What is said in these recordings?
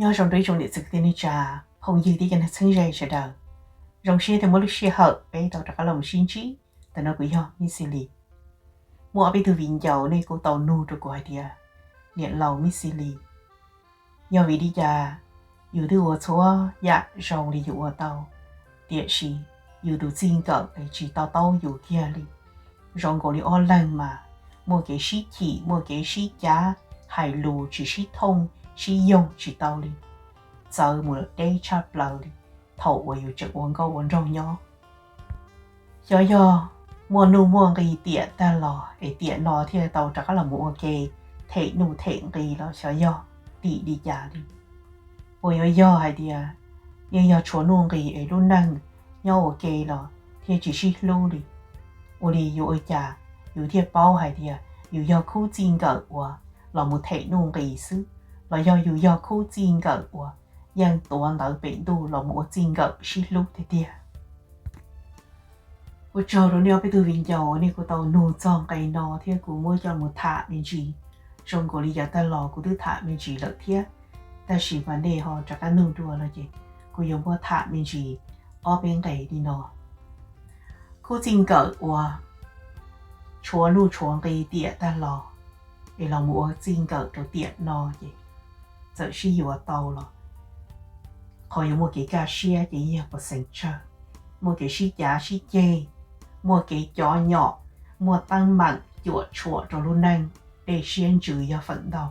Nyob zoo rau ib tsoom niam txiv kwv tij neej tsa, phooj ywg thiab cov neeg txheeb ze sawv daws. Zoo siab tau muaj lub sij hawm peb tau rov qab los mus sib ntsib. Ntawm no kuv yog Miss Xis Lis. Muaj ob peb tug viv ncaus nej kuj tau nug rau kuv hais tias, niam laus Miss Xis Lis, yog vim li cas yus twb ua txhua yam zoo li yus ua tau, tiam sis yus tus txij nkawm es tsis to taub yus kiag li? Zoo nkaus li ob leeg mas muaj kev sib chim, muaj kev sib cav, hais lus tsis sib thooj, sib yoog tsis tau li, txawv mus deb tshaj plaws li thaum uas yus tseem ua nkauj ua nraug nyob. Xyov yog muaj nuj muaj nqis tiam tag los es tiam no thiaj tau rov qab los mus ua ke, them nuj them nqis los xyov yog tim li cas li. Puas yuav yog hais tias yeej yog tshuav nuj nqis es lub neej nyob ua ke los thiaj tsis sib hlub li? Ua li yuav ua cas yus thiaj paub hais tias yus yog khub txij nkawm uas los mus them nuj nqis xwb, los yog yus yog khub txij nkawm uas yeej tuav ntawv pem ntuj los mus ua txij nkawm sib hlub tiag tiag? Ua tsaug rau nej ob peb tug viv ncaus uas nej kuj tau nug txog nqe no thiab kuv muab coj mus tham me ntsis. Zoo nkaus li yav tag los kuv twb tham me ntsis lawm thiab, tab sis mas nej ho rov qab nug dua no ces kuv yuav muab tham me ntsis ob peb nqe li no. Khub txij nkawm uas tshuav nuj tshuav nqis tiam tag los es los mus ua txij nkawm rau tiam no ces txawm sib yuav tau los qhov yuav muaj kev kaj siab ces yeej yog puas xeem tsawg, muaj kev sib cav sib ceg, muaj kev cov nyom, muaj teeb meem cuam tshuam rau lub neej, dej siab ntsws yog feem ntau.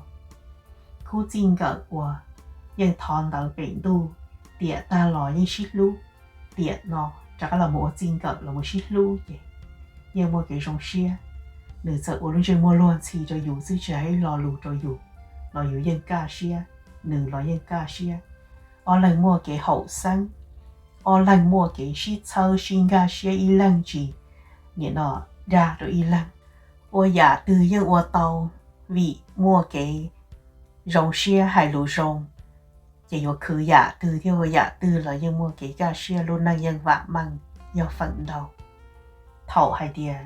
Khub txij nkawm uas yeej thov ntawv pem ntuj, tiam tag los yeej sib hlub, tiam no rov qab los mus ua txij nkawm los mus sib hlub ces yeej muaj kev zoo siab. Nws txawm ua lub ntsej muag luag ntxhi rau yus xwb tsis hais ib lo lus rau yus los yus yeej kaj siab, nws los yeej kaj siab. Ob leeg muaj kev haum xeeb, ob leeg muaj kev sib txhawb sib nkag siab, ib leeg tsis nim no dag rau ib leeg. Ua yam twg yeej ua tau vim muaj kev zoo siab hais lus zoo, ces yuav khwv yam twg thiab ua yam twg los yeej muaj kev kaj siab, lub neej yeej vam meej yog feem ntau. Thaum hais tias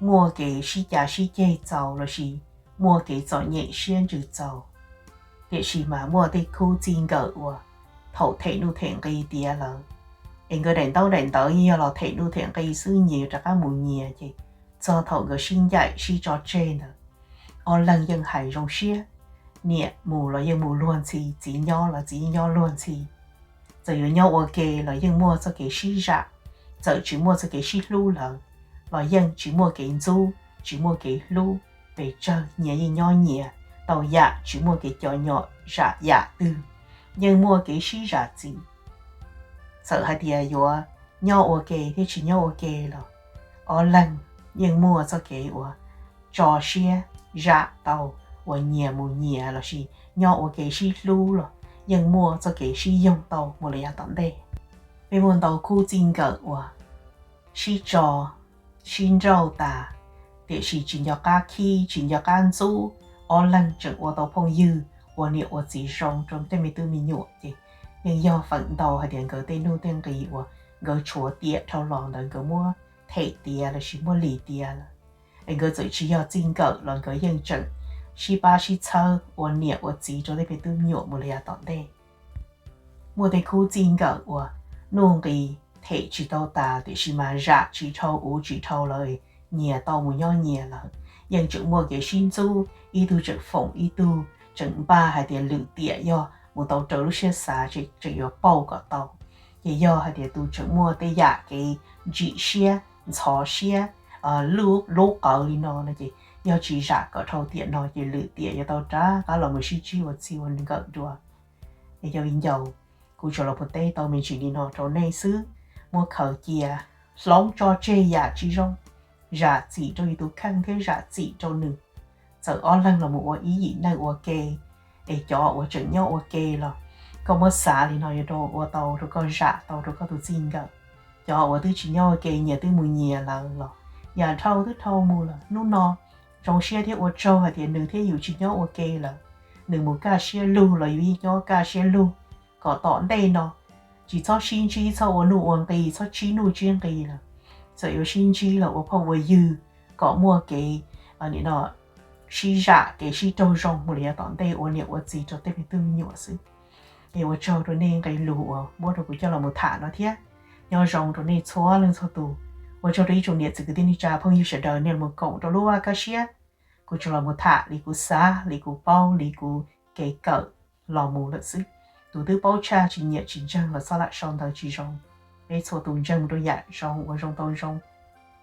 muaj kev sib cav sib ceg txaus lossis muaj kev txom nyem siab ntsws txaus, tiam sis mas muaj tej khub txij nkawm uas thaum them nuj them nqi tiav lawm, es nkawd daim ntaub daim ntawv yeej yog los them nuj them nqi xwb, nyias yuav rov qab mus nyias, ces txog thaum nkawd sib ncaim sib tso tseg ntawd, ob leeg yeej hais zoo siab, niam mus los yeej mus luag ntxhi, txiv nyob los txiv yeej nyob luag ntxhi. Txawm yuav nyob ua ke los yeej muaj txoj kev sib zam, txawm tsis muaj txoj kev sib hlub lawm los yeej tsis muaj kev ntxub, tsis muaj kev hlub, pes tsawg nyias yeej nyob nyias tau yam, tsis muaj kev cov nyom zam yam twg, yeej muaj kev sib zam txim. Txawm hais tias yuav nyob ua ke thiab tsis nyob ua ke los ob leeg yeej muaj txoj kev uas tso siab zam tau uas nyias mus nyias lossis nyob ua ke sib hlub los yeej muaj txoj kev sib yoog tau mus lawm yav tom ntej. Peb muaj ntau khub txij nkawm uas sib tso sib nrauj tas, tiam sis tsis nco qab khib tsis nco qab ntxub, ob leeg tseem ua tau phooj ywg ua niam ua txiv zoo rau tej me tub me nyuam ces yeej yog feem ntau hais tias nkawd tej nuj tej nqi uas nkawd tshuav tiam dhau los ntawd nkawd muab them tiav lossis muab lis tiav lawm. Es nkawd txawm tsis yog txij nkawm los nkawd yeej tseem sib pab sib txhawb ua niam ua txiv rau tej me tub me nyuam mus lawm yav tom ntej. Muaj tej khub txij nkawm uas nuj nqi them tsis tau tas tiam sis mas zam tsis dhau uv tsis dhau lawm, nyias tau mus nyob nyias lawm, yeej tseem muaj kev sib ntxub, ib tug tseem foom ib tug, tseem npaj hais tias lwm tiam yog mus tau raws lub siab xav, tseem yuav pauj kom tau. Ces yog hais tias tus tseem muaj tej yam kev ntsim siab ntxhov siab lub qawv li no no ces yog tsis zam kom dhau tiam no ces lwm tiam yuav tau rov qab los mus sib ntsib ua txij ua nkawm dua. Es cov viv ncaus, kuv tsuas los mus teb tau me ntsis li no rau nej xwb. Muab khaws cia, hloov tso tseg yam tsis zoo, zam txim rau yus tus kheej thiab zam txim rau nws. Txawm ob leeg los mus ua ib yim neej ua ke, es cov uas tseem nyob ua ke los koj muab xav li no yuav ua tau rau koj zam tau rau koj tus txij nkawm. Cov uas twb tsis nyob ua ke nyias twb mus nyias lawm los yam dhau twb dhau mus lawm, hnub no zoo siab thiab ua tsaug hais tias nws thiab yus tsis nyob ua ke lawm. Nws mus kaj siab lug los yus yeej nyob kaj siab lug, kom tom ntej no tsis txhob sib ntsib, txhob ua nuj ua nqi, txhob tsib nuj tsib nqi lawm. Txawm yuav sib ntsib los ua phooj ua ywg kom muaj kev sib zam kev sib raug zoo mus lawm yav tom ntej ua niam ua txiv rau tej me tub me nyuam xwb. Es ua tsaug rau nej nqe lus uas muab rau kuv coj los mus tham no thiab. Nyob zoo rau nej txhua leej txhua tus. Ua tsaug rau ib tsoom niam txiv kwv tij neej tsa phooj ywg sawv daws nej los koom rau lub vaj kab siab. Kuv tsuas los mus tham li kuv xav, li kuv paub, li kuv kev kawm los mus lawm xwb. Tus twb paub tshaj tsis nyiam tsis ntseeg los txhob lam sau ntawv tsis zoo. Peb txhua tus ntseeg mus rau yam zoo uas zoo tau zoo.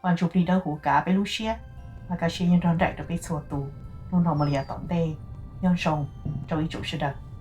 Vaj Ntsuj Plig Dawb Huv kav peb lub siab, vaj kab siab yeej nrog nraim rau peb txhua tus hnub no mus li yav tom ntej. Nyob zoo rau ib tsoom sawv daws.